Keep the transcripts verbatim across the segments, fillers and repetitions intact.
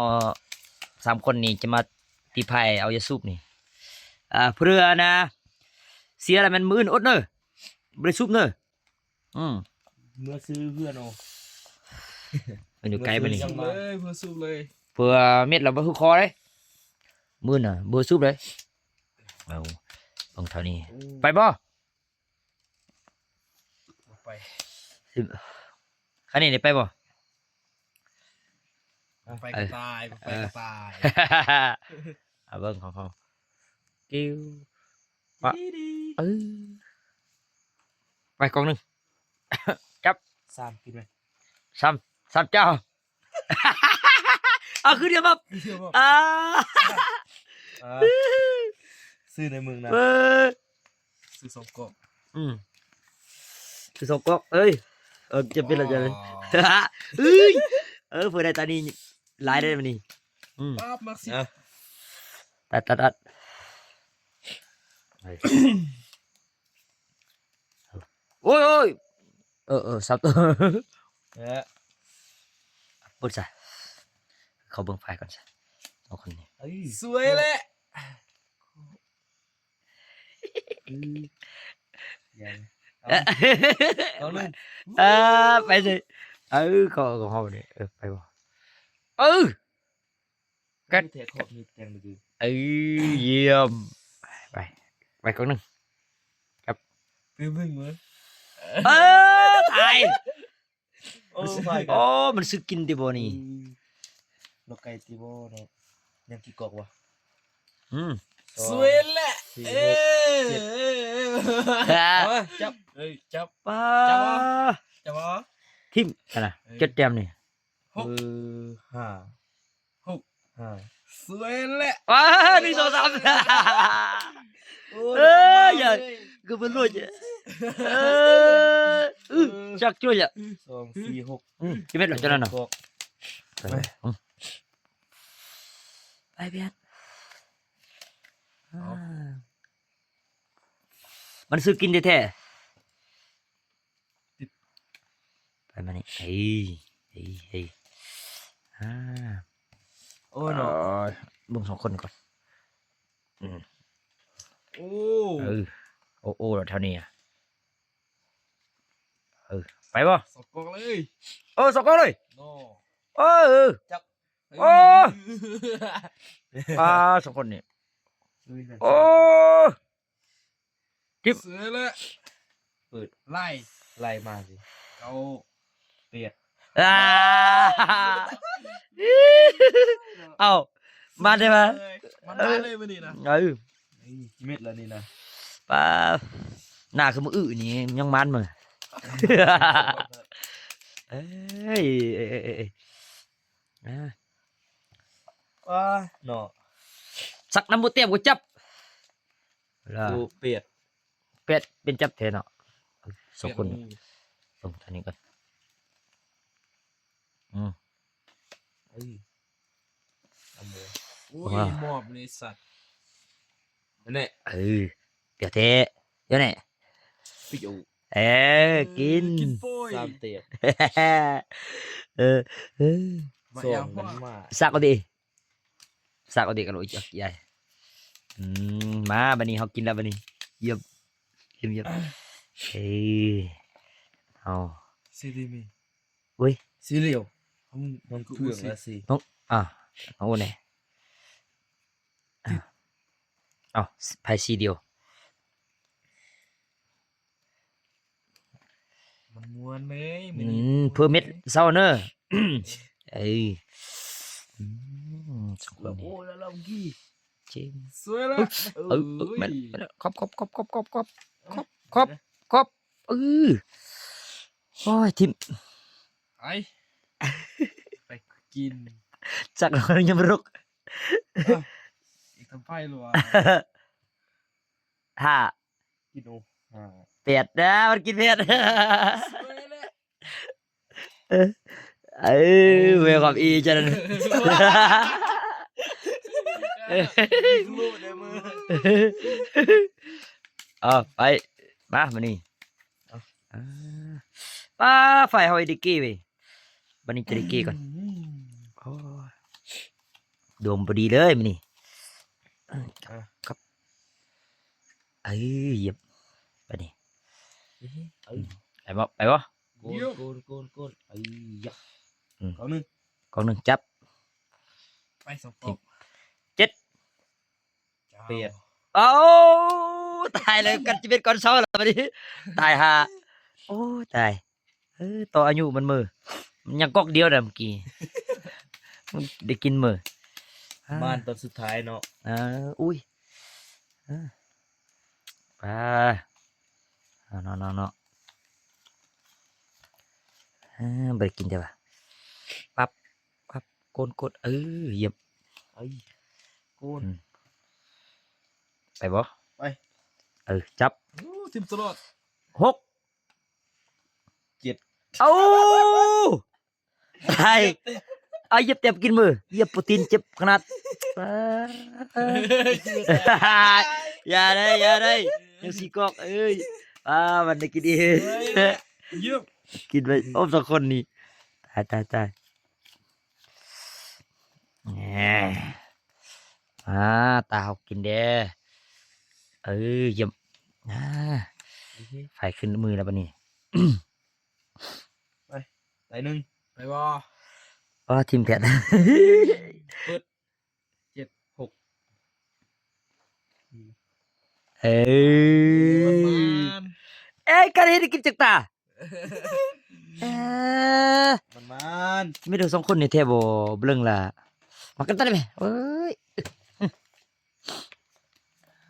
อสามคนนี้จะมาตีไพ่เอายาสูบนี่ อ่า เพื่อนะ เสียแล้วแม่นมื้ออื่นอดเนอะ บ่ได้สูบเนอะ อืม เมื่อซื้อเพื่อนเอา มันอยู่ไกลปานนี้ เมื่อซื้อยังมา เลย เพื่อสูบเลย เพื่อเม็ดเราบ่คือคอเลย มื้อน่ะบ่สูบเลย เอา เบิ่งเท่านี้ อืม ไปบ่ ไป สิ คันนี้ได้ไปบ่ ไปก็ตาย เออ ไปก็ตาย เอาเบิ่งของเขา กิ้ว ปะ ดีดี เออ ไปกล่องหนึ่ง จับ สามกินไหม สาม สามเจ้า เอาคืนเดียวมา เชื่อบอก อ่า อ่า ซื้อในเมืองนะ เออ ซื้อสองกล่อง อืม คือสองก๊อก เอ้ย เออ จะเป็นอะไร จะเป็น อ๋อ เอ้ย เออ เผื่อได้ตานี้ หลายได้มานี่ อืม ปั๊บ มาสิ อ่ะ ตัด ตัด ตัด โอ้ย โอ้ย เออ เออ สับตัว เออ เปิดซะ เขาเบิ่งไฟล์ก่อนซะ เอาคนนี้ เอ้ย สวยแหละ อืม ยัง เอา เอาเลย เออ ไปสิ เออ ขอ ขอเขาเนี่ย เออ ไปบ่ เออ กัด มีแถวขอบมีแทงมือ เออ เยี่ยม ไป ไปกล่องหนึ่ง ครับ ตื้อมึงเว้ย เออ ถ่าย โอ้ my god โอ้ มันซื้อกินติบ่นี่ อืม นกไก่ติบ่เนาะ ยังกี่กอกวะ อืม สอง สวยแหละ สี่ เอ้ย หก เจ็ด เอ้ย เอามาจับ เอ้ย จับ ป้า จับวะ จับวะ ทิ่มกันนะ เอ้ย เจ็ดแต้มนี่ หก เออ ห้า หก ห้า สวยแหละ ว้า หนึ่ง สอง สาม โอ้ย เอ้ย อย่า เอ้ย คือมันรวยจ้ะ เออ อื้อ ชักจ้วยอ่ะ สอง สี่ หก อืม กี่เม็ดเหรอเจ้านั่นน่ะ หก ไป อืม ไปเพียน เอา อ่า มันซื้อกินแท้ๆ ไปมานี่ เฮ้ย เฮ้ย เฮ้ย อ่า โอ้ยเนาะ เอ่อ เบิ่งสองคนก่อน อืม โอ้ เออ โอ้ โอ้ แถวนี้อะ เออ ไปบ่ สองกล่องเลย เออ สองกล่องเลย โน่ เออ เออ จับ โอ้ เอ้ย ปลาสองคนนี่ เอ้ย โอ้ จิ๊บ เสือเลย เปิด ไล่ ไล่มาสิ เอา เปียก อ่า เอ้า มาได้ปะ เอ้ย มันมาเลยมื้อนี้นะ เออ นี่กี่เม็ดแล้วนี่นะ ปลา หน้าคือมื้ออื่นนี่ยังมันมื้อ เอ้ย เอ้ย เอ้ย เอ้ย อ่า ว้า เนาะ สักน้ำบ่เต็มก็จับ แล้ว กูเปียก เป็ดเป็นจับแทนเนาะ สองคน เปียก ส่งทางนี้ก่อน อืม เอ้ย เอาหมู โอ้ย ว้า มอบเลยสัตว์ นั่นแหละ เออ เดี๋ยวเท เดี๋ยวนี่ ปิโอ เออ กิน กินโป้ย สามเตียบ เออ เออ มา สอง เอา นั้นมา สักเอาดิ สักเอาดิกันโอ้ย ใหญ่ อืม มา บัดนี้เฮากินแล้วบัดนี้ เยี่ยม เยี่ยม เยี่ยม เฮ้ย เอา ซีดีมี อุ้ย ซีเรียล ของ ของ คือ เพื่อน สิ ละสิ น้อง อ่ะ เอาโอนแหน่ อ่ะ เอา ไพ่ซีเดียว มันม่วนเลย อื มื้อนี้ ม เพิ่มเม็ดเศร้าเนอะ เอ้ย อืม สองคน แล้ว นี่ โอ้ แล้วเรากี่ จริง สวยแล้ว เอ้ย เอ้ย เอ้ย แม่น แม่น ครบ ครบ ครบ ครบ ครบ ครบ ครบ ครบ เออ โอ้ย ทิ่ม ไอ้ ไปกิน จักเรายังบ่ลุก อ่ะ อีกทำไพ่หรอวะ ห้า กินโอ ห้า แปดนะ มันกินแปด สวยแล้ว เออ เออ เวลคัมอีจัน ลูกได้มือ เอาไป มา มานี่ เอา อ่า ป้า ไฟเฮาไอ้ดิกกี้เว้ย บัดนี้จะดิกกี้ก่อน อืม โอ้ย ดวงพอดีเลยมื้อนี้ อ่ะ ครับ เอ้ย เหยียบ ไปนี่ เอ้ย ไปบ่ ไปบ่ โกน เดี๋ยว โกน โกน โกน เอ้ย ยะ อืม กองหนึ่ง กองหนึ่ง จับ ไปสองกอง เจ็ด เจ้า แปด โอ้ ตายเลย กันจะเป็นก่อนเช้าแล้วบัดนี้ ตายห่า โอ้ ตาย เออ ต่ออายุมันมื้อ มันยังก๊อกเดียวนะเมื่อกี้ มันได้กินมื้อ อ่า บ้านตอนสุดท้ายเนาะ เออ อุ้ย เออ อ่า เอาเนาะ เนาะ เนาะ อ่า บ่ได้กินจ้ะวะ ปั๊บ ปั๊บ โกน โกน เออ เยี่ยม เอ้ย โกน อืม ไปบ่ ไป เออ จับ โอ้ ทิ่มตลอด หก เจ็ด เอ้า ตาย เอาเหยียบแต้มกินมื้อ เหยียบโปรตีนเจ็บขนาด อย่าได้ อย่าได้ ยังสี่ก๊อก เอ้ย อ่า มันได้กินเอง เฮ้ย เยี่ยม กินไป โอ้ สองคนนี่ ตาย ตาย ตาย แหม อ่า ตาเฮากินเด้ เออ เยี่ยม อ่า โอเค ไฟขึ้นมือแล้วบัดนี้ ไป ไตหนึ่ง ไปบ่ อ้อ ทิ่มแท้ เปิด เจ็ด หก เอ้ย มันๆ เอ้ย กันเฮ็ดให้กินจักตา เอ้ย มันๆ มีแต่สองคนนี่แท้บ่ เบิ่งล่ะ มากันตัดได้ไหม เอ้ย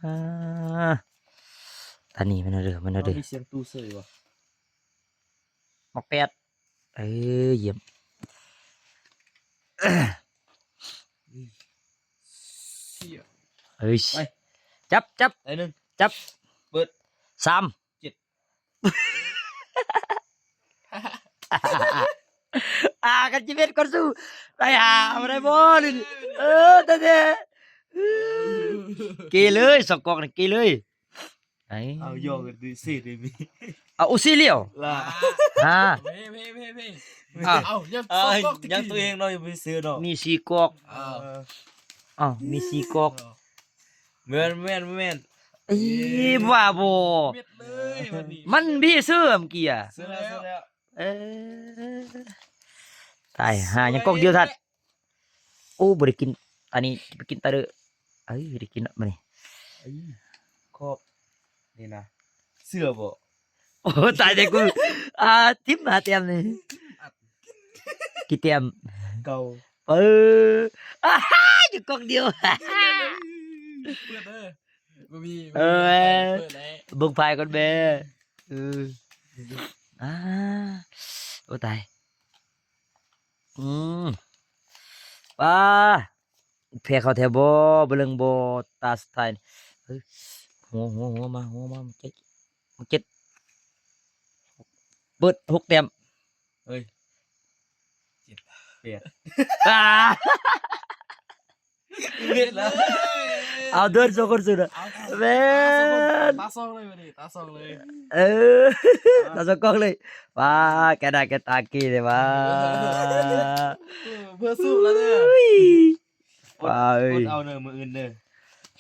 อ่า ตานี่มันเอาเด้อ มันเอาเด้อ มีเสียงตู้เสยว่ะ หมวกแปด เอ้ย เยี่ยม เสีย เอ้ย ไป จับ จับ ไตหนึ่ง จับ เปิด สาม เจ็ด อ่า กันจิเม็ดก่อนสู้ ไปหาเอาได้บ่นี่ เออ แต่แต่ เกเลย สองก๊อกนี่ เกเลย ไอ้ เอาย่อกันดูสิ ได้มี เอา อุซี่เลี้ยว ล่ะ อ่า เพ่ เพ่ เพ่ เพ่ อ่ะ เอา ยัง เอ้ย สองก๊อกตะกี้ ยังตัวเองเนาะ อย่าไปซื้อเนาะ มีสี่ก๊อก เออ อ้าว มีสี่ก๊อก แม่น แม่น แม่น เอ้ย ว่าบ่ เม็ดเลยวันนี้ มันพี่ซื้อเมื่อกี้อะ ซื้อแล้ว ซื้อแล้ว เออ ตายห่า ยังก๊อกเดียวทัด โอ้ บ่ได้กิน อันนี้ไปกินตาเด้อ เอ้ย ได้กินละมื้อนี้ เอ้ย ครบ นี่นะ เสื้อบ่ โอ้ ตายแต่กู อ่า ทิมหาแต้มนี่ กี่แต้ม เก้า เออ อ่าฮ่า อยู่ก๊อกเดียว เปิดเด้อ บ่มี เออ เปิดเลย เบิ่งไพ่ก่อนแม่ เออ อ่า โอ้ ตาย อืม ป้า แพ้เขาแท้บ่ บ่เลิงบ่ ตาสุดท้ายนี่ เฮ้ย หัว หัว หัวมา หัวมา มาเจ็ด มาเจ็ด เบิด หกแต้ม เฮ้ย เจ็ด แปด อ่า เม็ดละ เอาเดินสองคนสุดอะ เอา แม่น ตาสองเลยวันนี้ ตาสองเลย เออ ตาสองกล้องเลย ว้า แกได้แกตากีเลยว้า เออ เพื่อสู้แล้วเนี่ย อุ้ย ว้าเอ้ย อดเอาเด้อ มื้ออื่นเด้อ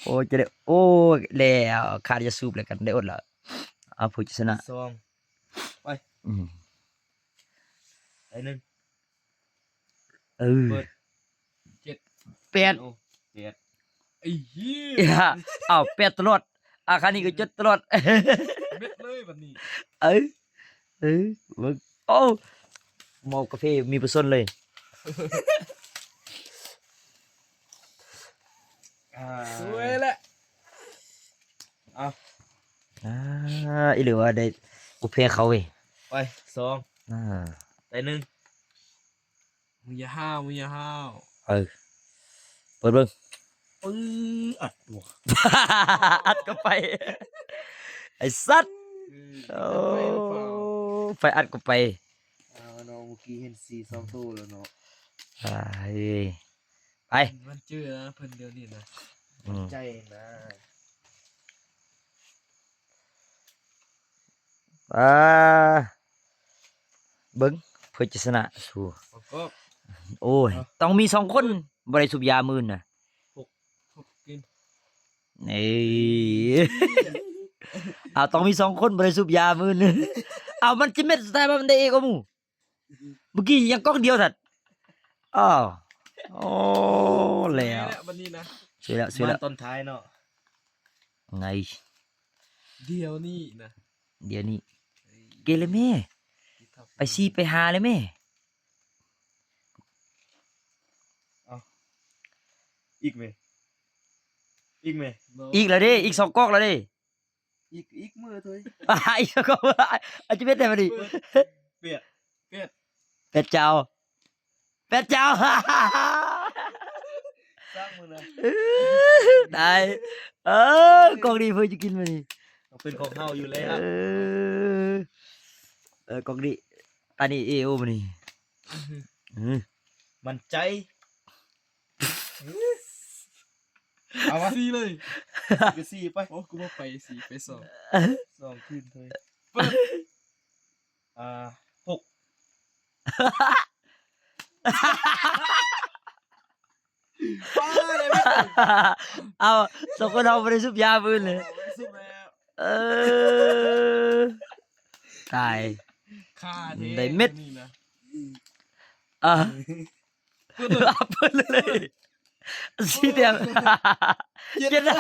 โอ้ จะได้ โอ้ แล้ว ขาดจะสูบแล้วกัน ได้อดแล้ว เอาผู้ชนะ สอง ไป อืม ไอ้หนึ่ง เออ เปิด เจ็ด แปด โอ้ แปด ไอ้เหี้ย เอ้า แปดตลอด อ่ะ ครั้งนี้ก็เจ็ดตลอด เม็ดเลยบัดนี้ เอ้ย เอ้ย เบิ่ง โอ้ เมากาแฟมีเปอร์เซ็นต์เลย อ่า สวยแหละ เอา อ่า อีหรือว่าได้ กูแพ้เขาเว้ย ไป สอง อ่า ได้หนึ่ง มึงอย่าห้าว มึงอย่าห้าว เออ เปิดเบิ่ง ปื๊ด อัดตัว อัดเข้าไป ไอ้สัตว์ เออ โอ้ อัดไปหรือเปล่า ไฟอัดเข้าไป เอาเนาะ เมื่อกี้เห็นสี่สองตัวแล้วเนาะ อ่า เฮ้ย ไป มันจื้อนะ เพิ่นเดี๋ยวนี้นะ อืม ใจนะ อ่า เบิ่ง เพื่อจะชนะสู้ ประกอบ โอ้ย เอา ต้องมีสองคน บ่ได้สูบยามื้ออื่นน่ะ หก หกกิน เอ้ย เอา ต้องมีสองคนบ่ได้สูบยามื้ออื่น เอา มันจะเม็ดสุดท้ายว่ามันได้เอกว่าหมู่ เมื่อกี้ยังก๊อกเดียวสัตว์ อ้าว โอ้ แล้ว แหละวันนี้นะ สวยแล้ว สวยแล้ว มาตอนท้ายเนาะ ไง เดี๋ยวนี้นะ เดี๋ยวนี้ เอ้ย เกเรแม่ ที่ทับ ไปสี่ไปห้าเลยแม่ เอา อีกไหม อีกไหม อีกแล้วเด้ อีกสองก๊อกแล้วเด้ อีก อีกมือเถอะ อ่า อีกสองก๊อก อาจจะเป็นแต่พอดี เปียด เปียด เปียดเจ้า เปียดเจ้า สร้างมือนะ ตาย เออ ก๊อกนี้เพิ่นจะกินมานี่ เป็นของเฮาอยู่แล้ว เออ เออ ก๊อกนี้ ตานี้เอโอมานี่ อืม มั่นใจ เอาวะ สี่เลย ไปสี่ไป โอ้ กูบ่ไปสี่ ไปสอง สองขึ้นเลย เปิด อ่า หก เอา สองคนเฮาบ่ได้สูบยามื้ออื่นเลย บ่ได้สูบแล้ว เออ ตาย ค่าแท้ ได้เม็ด นี่นะ อ่ะ เปิดเลย เปิดเลย สีแดง เจ็ด เจ็ด บ๊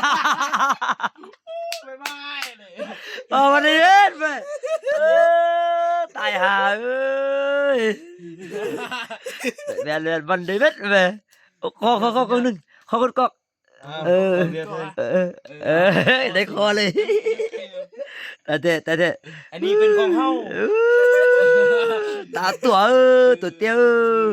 ายบายเลย เอาวันนี้เล่นไป เออ ตายห่าเอ้ย แม่น แม่น มันได้เม็ดไป ขอ ขอ ขอ ขอหนึ่ง ขอคนกอก อ่า เออ ขอเรียนเลย เออ เออ เออ ได้คอเลย ตาเตะ ตาเตะ อันนี้เป็นของเฮา เออ ตาตัว เออ ตัวเตี้ย เออ